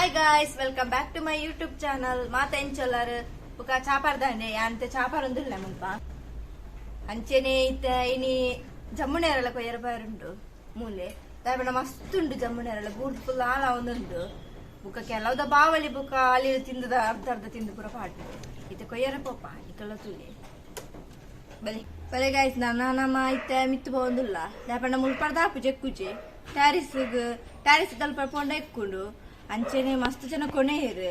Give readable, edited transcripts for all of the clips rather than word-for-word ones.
Hi guys, welcome back to my YouTube channel. ಮಾತ ಎಂಚೊಲ್ಲಾರು ಬುಕ ಚಾಪಾರ್ದಾಂಡೆ ಯಾಂತೆ ಚಾಪಾರ್ ಉಂದುಲ್ಲ ಮುಲ್ಪ ಅಂಚೆನೆ ಇತ್ತ ಇನಿ ಜಮ್ಮುನೇರಳ ಕೊಯ್ಯರ ಬಾರುಂಡು ಮೂಲೆ ದಾಯಪಂಡ ಮಸ್ತ್ ಉಂಡು ಜಮ್ಮುನೇರಳ ಬೂರ್ದು ಫುಲ್ ಆಲ ಒಂದುಂಡು ಬುಕ ಕೆಲವುದ ಬಾವಲಿ ಬುಕ ಅಲ್ಲಿ ತಿಂದದ ಅರ್ಧ ಅರ್ಧ ತಿಂದು ಪೂರ ಪಾಡು ಇತ್ತೆ ಕೊಯ್ಯರ ಪೋಪ ಇಕಲ್ಲ ತೂಲೆ ಬಲೆ ಬಲೆ ಗಾಯ್ಸ್. ನನ್ನ ನಮ್ಮ ಇತ್ತೆ ಮಿತ್ತು ಪೋವೊಂದುಲ್ಲ ದಾಯಪಂಡ ಮುಲ್ಪರ್ದ ಆಪು ಜೆಕ್ಕುಜೆ ಟ್ಯಾರಿಸ್ ಟ್ಯಾರಿಸ್ ದಲ್ಪ ಪೋಂಡ ಎಕ್ಕುಂಡು ಅಂಚೆನೆ ಮಸ್ತ್ ಜನ ಕೊನೆಯರು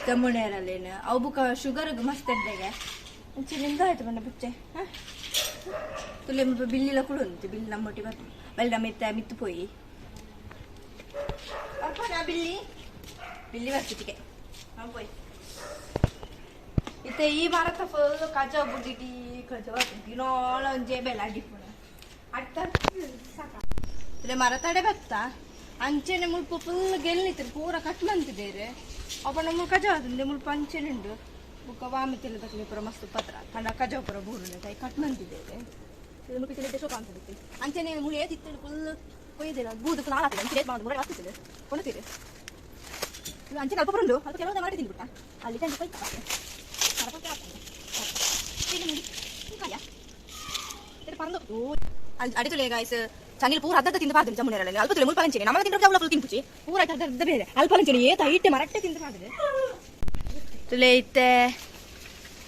ಜಮ್ಮುನೇರಲ್ಲೇನು ಅವು ಬುಕ ಶುಗರ್ಗ್ ಮಸ್ತ್ ಎಡ್ಡೆಗೆ ಅಂಚೆನೆ ಎಂತ ಆಯ್ತು ಬಣ್ಣ ಬುಚ್ಚೆ ತುಲೆ ಮುಲ್ಪ ಬಿಲ್ಲಿಲ ಕುಳುಂತು ಬಿಲ್ಲಿ ನಮ್ಮೊಟ್ಟಿ ಬರ್ತು ಬಲ್ಲಿ ನಮ್ಮ ಇತ್ತ ಮಿತ್ತು ಪೋಯಿ ಬರ್ಪನಾ ಬಿಲ್ಲಿ ಬಿಲ್ಲಿ ಬರ್ತಿಗೆ ಪೋಯಿ ಇತ್ತೆ ಈ ಮರತ ಫುಲ್ ಕಜ ಬುಡಿಡಿ ಕಜ ದಿನೋಳ ಒಂಜೆ ಬೆಲ್ಲ ಅಡಿಪುಣ ಅಟ್ಟ ಸಾಕ ತುಲೆ ಮರತಡೆ ಬತ್ತ ಅಂಚೆನೆ ಮುಲ್ಪ ಫುಲ್ ಗೆಲ್ಲಿತ್ರು ಪೂರ ಕಟ್ ಮಂತಿದ್ದೇರೆ ಅಪ್ಪ ಮುಲ್ಪ ಕಜ ಆತಂದೆ ಮುಲ್ಪ ಅಂಚೆನೆ ಉಂಡು ಬುಕ್ಕ ವಾಮಿತಿಲ್ಲ ತಕ್ಲೆ ಪೂರ ಮಸ್ತ್ ಪತ್ರ ಕಂಡ ಕಜ ಪೂರ ಬೂರುಂಡೆ ತಾಯಿ ಕಟ್ ಮಂತಿದ್ದೇರೆ ಮುಲ್ಪ ತಿಳಿ ಶೋಕ ಅಂತ ಅಂಚೆನೆ ಮುಳಿ ತಿತ್ತಲು ಫುಲ್ ಕೊಯ್ದಿಲ್ಲ ಬೂದು ಫುಲ್ ಹಾಳಾಗ್ತದೆ ಅಂಚೆ ರೇಟ್ ಮಾಡೋದು ಮುರಳಿ ಆಗ್ತಿತ್ತು ಕೊಣತೀರಿ ಅಂಚೆ ಅಲ್ಪ ಬರುಂಡು ಅಲ್ಪ ಕೆಲವು ಮಾಡಿ ತಿಂದ್ಬಿಟ್ಟ ಅಲ್ಲಿ ತಂದು ಕೊಯ್ತ ಅಡಿತುಲೆ ಗಾಯ್ಸ್ ಚನಿಲ್ ಪೂರ ಅರ್ಧ ತಿಂದು ಪಾದ್ರೆ ಜಮ್ಮುನೇರಲ್ಲ ಅಲ್ಪ ತುಲೆ ಮುಲ್ಪ ಅಂಚೆನೆ ನಮ್ಮ ತಿಂದ್ರೆ ಅವಳ ಫುಲ್ ತಿಂಪುಚಿ ಪೂರ ಅರ್ಧ ಅರ್ಧ ಬೇರೆ ಅಲ್ಪ ಅಂಚೆನೆ ಏತ ಇಟ್ಟೆ ಮರಟ್ಟೆ ತಿಂದು ಪಾದ್ರೆ ತುಲೆ ಇತ್ತೆ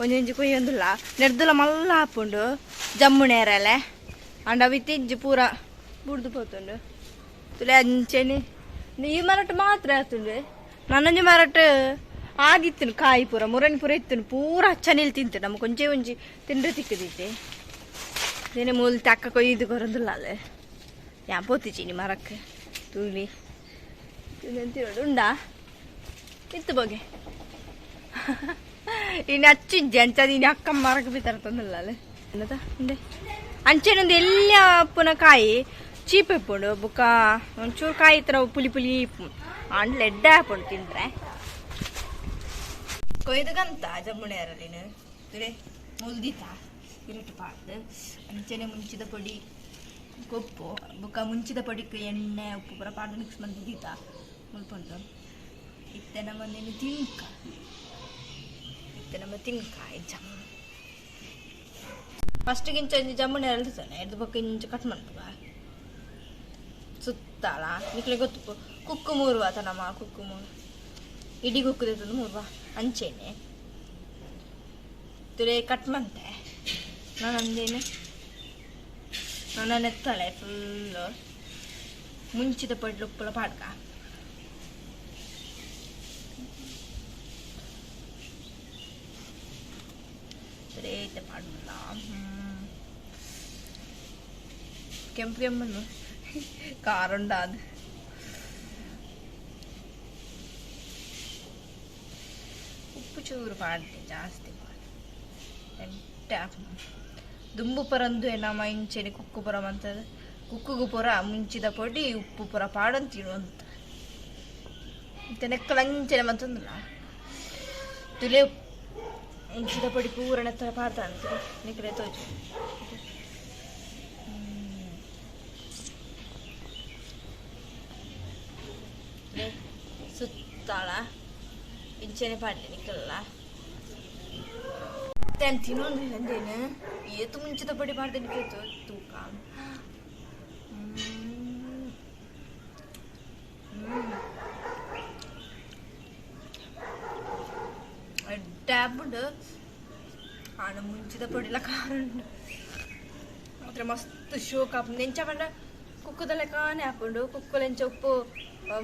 ಒಂಜೊಂಜಿ ಕೊಯ್ಯೊಂದುಲ್ಲ ನೆಡ್ದುಲ ಮಲ್ಲ ಹಾಪುಂಡು ಜಮ್ಮುನೇರಲೆ ಅಂಡ ಅವು ಇಜ್ಜಿ ಪೂರ ಬುಡ್ದು ಪೋತುಂಡು ತುಲೆ ಅಂಚೆನೆ ಈ ಮರಟ್ ಮಾತ್ರ ಆತುಂಡು ನನ್ನೊಂಜಿ ಮರಟ್ ಆದಿತ್ತನು ಕಾಯಿ ಪೂರ ಮುರಣಿ ಪೂರ ಇತ್ತನು ಪೂರ ಚನಿಲ್ ತಿಂತು ನಮ್ಗೆ ಒಂಜೆ ಒಂಜಿ ತಿಂಡ್ರೆ ತಿಕ್ಕದೈತೆ ನಿನ್ನೆ ಮೂಲ ತಕ್ಕ ಕೊಯ್ದು ಕೊರೊಂದುಲ್ಲ ಅಲ್ಲೇ ಯಾ ಪೋತಿಚೀನಿ ಮರಕ್ಕೆ ತೂಲಿ ತಿನ್ನೋಡು ಉಂಡಾ ಇತ್ತು ಬಗೆ ಇನ್ನು ಅಚ್ಚಿಜ್ಜಿ ಅಂಚ ಇನ್ನು ಅಕ್ಕ ಮರಕ್ಕೆ ಬಿತ್ತರ ತಂದಿಲ್ಲ ಅಲ್ಲೇ എന്നതാ ಉಂಡೆ ಅಂಚೆನೊಂದು ಎಲ್ಲಿ ಅಪ್ಪುನ ಕಾಯಿ ಚೀಪ್ ಇಪ್ಪುಂಡು ಬುಕ್ಕ ಒಂಚೂರು ಕಾಯಿ ಇತ್ರ ಪುಲಿ ಪುಲಿ ಇಪ್ಪು ಅಂಡ್ಲ ಎಡ್ಡೆ ಹಾಪುಂಡು ತಿಂದ್ರೆ ಕೊಯ್ದುಗಂತ ಜಮ್ಮುನೇರಲಿನ ತುಲೆ ಮುಲ್ದಿತ ಇರಟು ಪಾಡ್ದು ಅಂಚೆನೆ ಮುಂಚಿದ ಪೊಡಿ ಕೊಪ್ಪು ಬುಕ್ಕ ಮುಂಚಿದ ಪೊಡಿಕ್ ಎಣ್ಣೆ ಉಪ್ಪು ಪೂರ ಪಾಡ್ದು ಮಿಕ್ಸ್ ಮಂತಿದ್ದೀತ ಮುಲ್ಪುಂಡು ಇತ್ತೆ ನಮ್ಮ ನೀನು ತಿಂಕ ಇತ್ತೆ ನಮ್ಮ ತಿಂಕ ಜಮ್ಮು ಫಸ್ಟ್ ಗಿಂಚ ಒಂಜಿ ಜಮ್ಮುನ ಎಳ್ದುತ್ತಾನೆ ಎಡ್ದು ಬೊಕ್ಕ ಇಂಚ ಕಟ್ ಮನ್ಪುಗ ಸುತ್ತಾಲ ನಿಕ್ಲೆ ಗೊತ್ತು ಕುಕ್ಕು ಮೂರು ಆತ ನಮ್ಮ ಕುಕ್ಕು ಮೂರು ಇಡೀ ಕುಕ್ಕುದೈತಂದು ಮೂರ್ವ ಅಂಚೆನೆ ತುಲೆ ಕಟ್ ಮಂತೆ ನಾನು ಅಂದೇನು ನನ್ನ ಎತ್ತಳೆ ಫುಲ್ಲು ಮುಂಚಿದ ಪಡ್ಲು ಉಪ್ಪುಲ ಪಾಡ್ಕ ಸರಿ ಪಾಡ್ಲ ಕೆಂಪು ಕೆಂಪನ್ನು ಖಾರ ಉಂಡ ಅದು ಉಪ್ಪು ಚೂರು ಪಾಡ್ದೆ ಜಾಸ್ತಿ ಪಾಡ್ದೆ ಎಂಟೆ ದುಂಬು ಪರಂದು ನಮ್ಮ ಇಂಚೆನೆ ಕುಕ್ಕು ಪುರ ಮಂತದ ಕುಕ್ಕುಗು ಪೂರ ಮುಂಚಿದ ಪೊಡಿ ಉಪ್ಪು ಪೂರ ಪಾಡಂತಿಡು ಅಂತ ಮತ್ತೆ ನೆಕ್ಕಲ ಅಂಚೆನೆ ಮಂತಂದಿಲ್ಲ ತುಲೆ ಮುಂಚಿದ ಪೊಡಿ ಪೂರ ನೆತ್ತರ ಪಾಡ್ತಾ ಅಂತ ನಿಕ್ಕಲೆ ತೋಜು ಸುತ್ತಾಳ ಇಂಚೆನೆ ಪಾಡ್ಲಿ ನಿಕ್ಕಲ್ಲ ತಿನ್ನೊಂದಿಲ್ಲ ಅಂದೇನು ಏತು ಮುಂಚಿದ ಪೊಡಿ ಪಾಡ್ದೆ ನಿಕ್ಕೇತು ತೂಕ ಎಡ್ಡೆ ಆಣ ಮುಂಚಿದ ಪೊಡಿಲ ಖಾರ ಉಂಡು ಮಾತ್ರ ಮಸ್ತ್ ಶೋಕ್ ಆಪುಂಡು ಎಂಚ ಪಂಡ ಕುಕ್ಕುದ ಲೆಕ್ಕನೆ ಆಪುಂಡು ಕುಕ್ಕುಲೆಂಚ ಉಪ್ಪು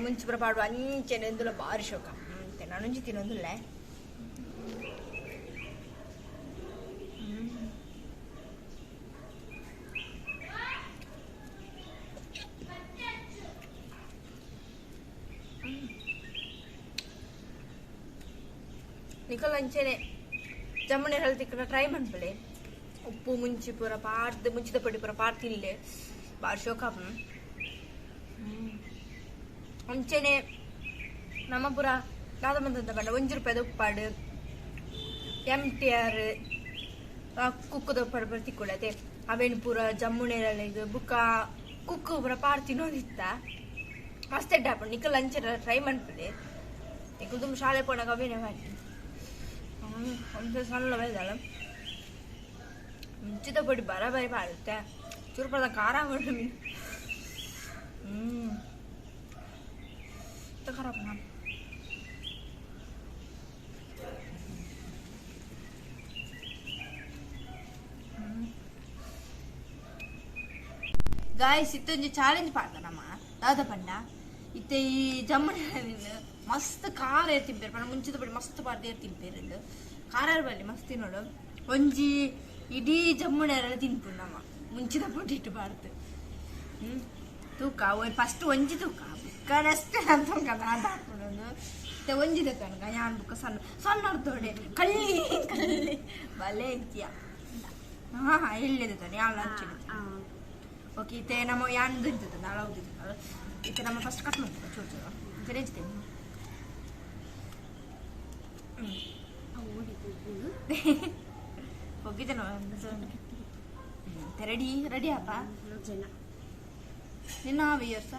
ಮುಂಚಿ ಪೂರ ಪಾಡುವ ಅಂಚೆನೆ ಇಂದುಲ ಬಾರಿ ಶೋಕ ನಾನೊಂಜಿ ತಿನ್ನೊಂದುಲ್ಲೆ ನಿಕಲ್ ಅಂಚೆನೆ ಜಮ್ಮನೆ ತಿಕ್ಕನ ಟ್ರೈ ಮನ್ಪಲೆ ಉಪ್ಪು ಮುಂಚಿ ಪೂರ ಪಾಡ್ದು ಮುಂಚಿದ ಪೊಡಿ ಪೂರ ಪಾಡ್ ತಿನ್ಲೆ ಬಾರಿ ಶೋಕ ಅಂಚೆನೆ ನಮ್ಮ ಪೂರ ದಾದ ಮಂತಂತ ಪಂಡ ಒಂಜಿ ರೂಪಾಯಿದ ಉಪ್ಪಾಡು ಎಮ್ ಟಿ ಆರ್ ಕುಕ್ಕುದ ಉಪ್ಪಾಡು ಪೂರ ತಿಕ್ಕೊಳ್ಳತೆ ಅವೇನು ಪೂರ ಜಮ್ಮುನೇರಳಿಗ್ ಬುಕ್ಕ ಕುಕ್ಕು ಪೂರ ಪಾಡ್ ತಿನ್ನೋದಿತ್ತ ಮಸ್ತ್ ಎಡ್ಡೆ ಆಪುಂಡು ನಿಕಲ್ ಅಂಚೆನೆ ಟ್ರೈ ಮನ್ಪುಲೆ. ಎಂಕುಲು ಶಾಲೆ ಪೋನಾಗ ಅವೇನೆ ಮಾಡಿ ಒಂದು ಸಣ್ಣ ಬೈದಾಳ ಮುಂಚಿತ ಪೊಡಿ ಬರಬರಿ ಪಾಡುತ್ತೆ ಚೂರು ಖಾರ ಮಾಡಿ ಮೀನು ಖಾರ ಗಾಯ್ಸ್ ಇತ್ತೊಂಜಿ ಚಾಲೆಂಜ್ ಪಾಡ್ದನಮ್ಮ ದಾದ ಪಂಡ ಇತ್ತೆ ಈ ಜಮ್ಮುನ ಮಸ್ತ್ ಖಾರ ಏರ್ ತಿನ್ಪೇರು ಪಂಡ ಮುಂಚಿತ ಪಡಿ ಮಸ್ತ್ ಪಾಡ್ದು ಏರ್ ತಿನ್ಪೇರು ಖಾರ ಬಲ್ಲಿ ಮಸ್ತ್ ತಿನ್ನೋಡು ಒಂಜಿ ಇಡೀ ಜಮ್ಮುನ ತಿನ್ಪು ನಮ್ಮ ಮುಂಚಿದ ಪೊಡಿ ಇಟ್ಟು ಬಾರ್ದು ತೂಕ ಫಸ್ಟ್ ಒಂಜಿ ತೂಕ ಬುಕ್ಕ ನೆಕ್ಸ್ಟ್ ಅಂತ ಹಾಕೊಂಡು ಇತ್ತೆ ಒಂಜಿ ತೂಕ ಯಾನ್ ಬುಕ್ಕ ಸಣ್ಣ ಸಣ್ಣ ಅರ್ಥೋಡೆ ಕಳ್ಳಿ ಕಳ್ಳಿ ಬಲೆ ಇತ್ತಿಯ ಹಾ ಹಾ ಎಲ್ಲಿದೆ ಯಾನ್ ಹಂಚಿನ ಓಕೆ ಇತ್ತೆ ನಮ್ಮ ಯಾನ್ ಇರ್ತದೆ ನಾಳೆ ಹೋಗಿದ್ದು ಇತ್ತೆ ನಮ್ಮ ಫಸ್ಟ್ ಕಟ್ ಮಾಡ್ತೀವಿ ಚೂರು ಚೂರು ಸರಿ ಹೋಗಿದ್ದೆ ರೆಡಿ ರೆಡಿ ಅಪ್ಪ ನಿನ್ನ ಇಯರ್ಸ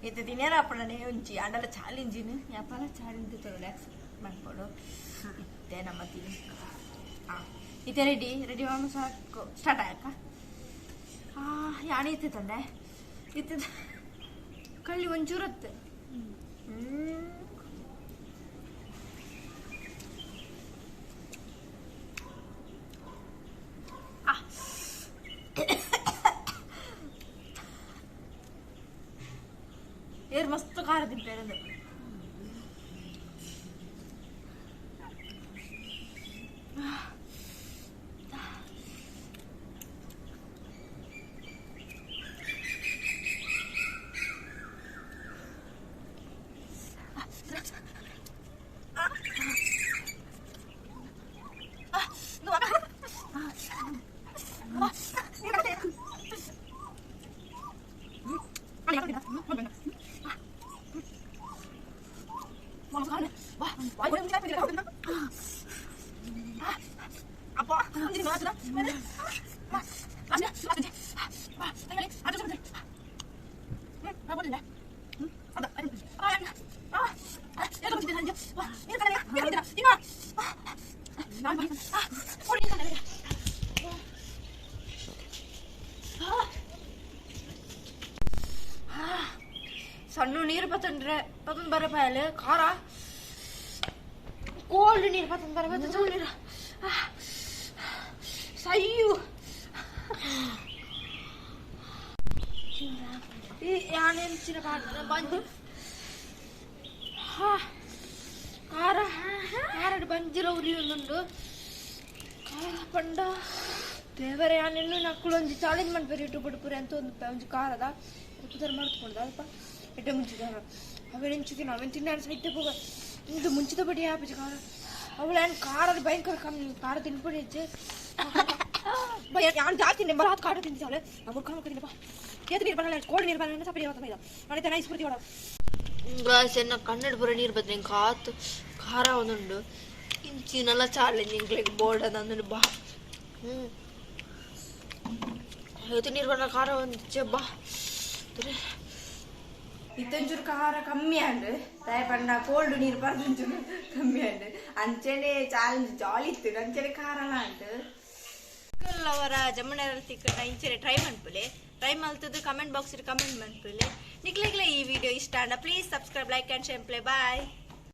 ಇತ್ತೆ ತಿನ್ಯಾರ ಅಪ್ಪಣನೆ ಒಂಜಿ ಅಂಡಲ ಚಾಲೆಂಜಿನ ಯಾಪಾಲ ಚಾಲೆಂಜ್ ರಿಲ್ಯಾಕ್ಸ್ ಮಾಡ್ಕೊಡು ಇತ್ತೆ ನಮ್ಮ ತಿನ್ ಹಾಂ ಇತ್ತೆ ರೆಡಿ ರೆಡಿ ಮಾಡು ಸಾಕು ಸ್ಟಾರ್ಟ್ ಆಯಕ್ಕ ಯಾಣಿ ಇತ್ತೆ ತಂದೆ ಇತ್ತೆ ಕಳ್ಳಿ ಒಂಚೂರತ್ತೆ ಏರ್ ಮಸ್ತ್ ಖಾರ ತಿಂಪೇರಂದು ಸಣ್ಣ ನೀರು ಪತ್ತಂಡ್ರೆ ಪತ್ತೊಂದು ಬರ ಪಾಯಲು ಖಾರ ಕೋಲ್ಡ್ ನೀರು ಪತ್ತೊಂದು ಬರ ಪತ್ತ ಚೂರು ನೀರು ಸಯ್ಯು ಯಾನೆಂಚಿನ ಬಂಜು ಖಾರ ಖಾರಡ್ ಬಂಜಿರ ಉರಿ ಒಂದುಂಡು ಖಾರ ಪಂಡ ದೇವರೇ ಯಾನೆನ್ನು ನಕ್ಕಳು ಒಂಜಿ ಚಾಲೆಂಜ್ ಮನ್ಪೇರು ಯೂಟ್ಯೂಬ್ ಪೂರ ಅಂತ ಒಂದು ಒಂಜಿ ಖಾರದ ಪುದರ್ ಮರ್ತ್ಕೊಂಡ ಅಲ್ಪ ಎಡ್ಡೆ ಮುಂಚಿದಾರ ಅವೇನು ತಿನ್ನ ಅವೇನು ತಿನ್ನ ಸಹಿತ ಹೋಗ ಇಂದು ಮುಂಚಿತ ಬಡಿ ಆಪಜಿ ಖಾರ ಅವಳು ಏನು ಖಾರದ ಭಯಂಕರ ಕಮ್ಮಿ ಖಾರ ತಿನ್ಪುಡಿ ಹೆಚ್ಚು ಯಾನು ಜಾಸ್ತಿ ನಿಂಬಲ ಹಾತು ಖಾರ ತಿಂದಿದ್ದಾಳೆ ನಮ್ಮ ಖಾರ ತಿನ್ನಪ್ಪ ಕೇತು ನೀರು ಬರಲ್ಲ ಕೋಲ್ಡ್ ನೀರು ಬರಲ್ಲ ಸಪಡಿ ಇವತ್ತು ನಾಳೆ ನೈಸ್ ಪೂರ್ತಿ ಹೊಡ ಗಾಯ್ಸ್ ಎನ್ನ ಕನ್ನಡ ಪೂರ ನೀರು ಬರ್ತದೆ ಕಾತು ಖಾರ ಒಂದುಂಡು ಇಂಚಿನೆಲ್ಲ ಚಾಲೆಂಜ್ ಇಂಕ್ಲೆಗ್ ಬೋರ್ಡ್ ಅಂದುಂಡು ಬಾ ಏತು ನೀರು ಬರಲ್ಲ ಖಾರ ಒಂದು ಬಾ ಇತ್ತೊಂಚೂರು ಖಾರ ಕಮ್ಮಿ ಅಂಡ್ ತಾಯಿ ಪಂಡ ಕೋಲ್ಡ್ ನೀರು ಪರ್ದೊಂಚೂರು ಕಮ್ಮಿ ಅಂಡ್ ಅಂಚೆನೆ ಚಾಲೆಂಜ್ ಜಾಲಿ ಇತ್ತು ಅಂಚೆನೆ ಖಾರಲ ಅಂಡ್ ಅವರ ಜಮ್ಮುನೇರಲ್ಲಿ ತಿಕ್ಕಂಡ ಇಂಚೆನೆ ಟ್ರೈ ಮನ್ಪುಲೆ ಟ್ರೈ ಮಲ್ತದ್ದು ಕಮೆಂಟ್ ಬಾಕ್ಸ್ ಕಮೆಂಟ್ ಮನ್ಪುಲೆ ನಿಕ್ಲೆಗ್ಲ ಈ ವಿಡಿಯೋ ಇಷ್ಟ ಅಂಡ please subscribe, like and share. Bye.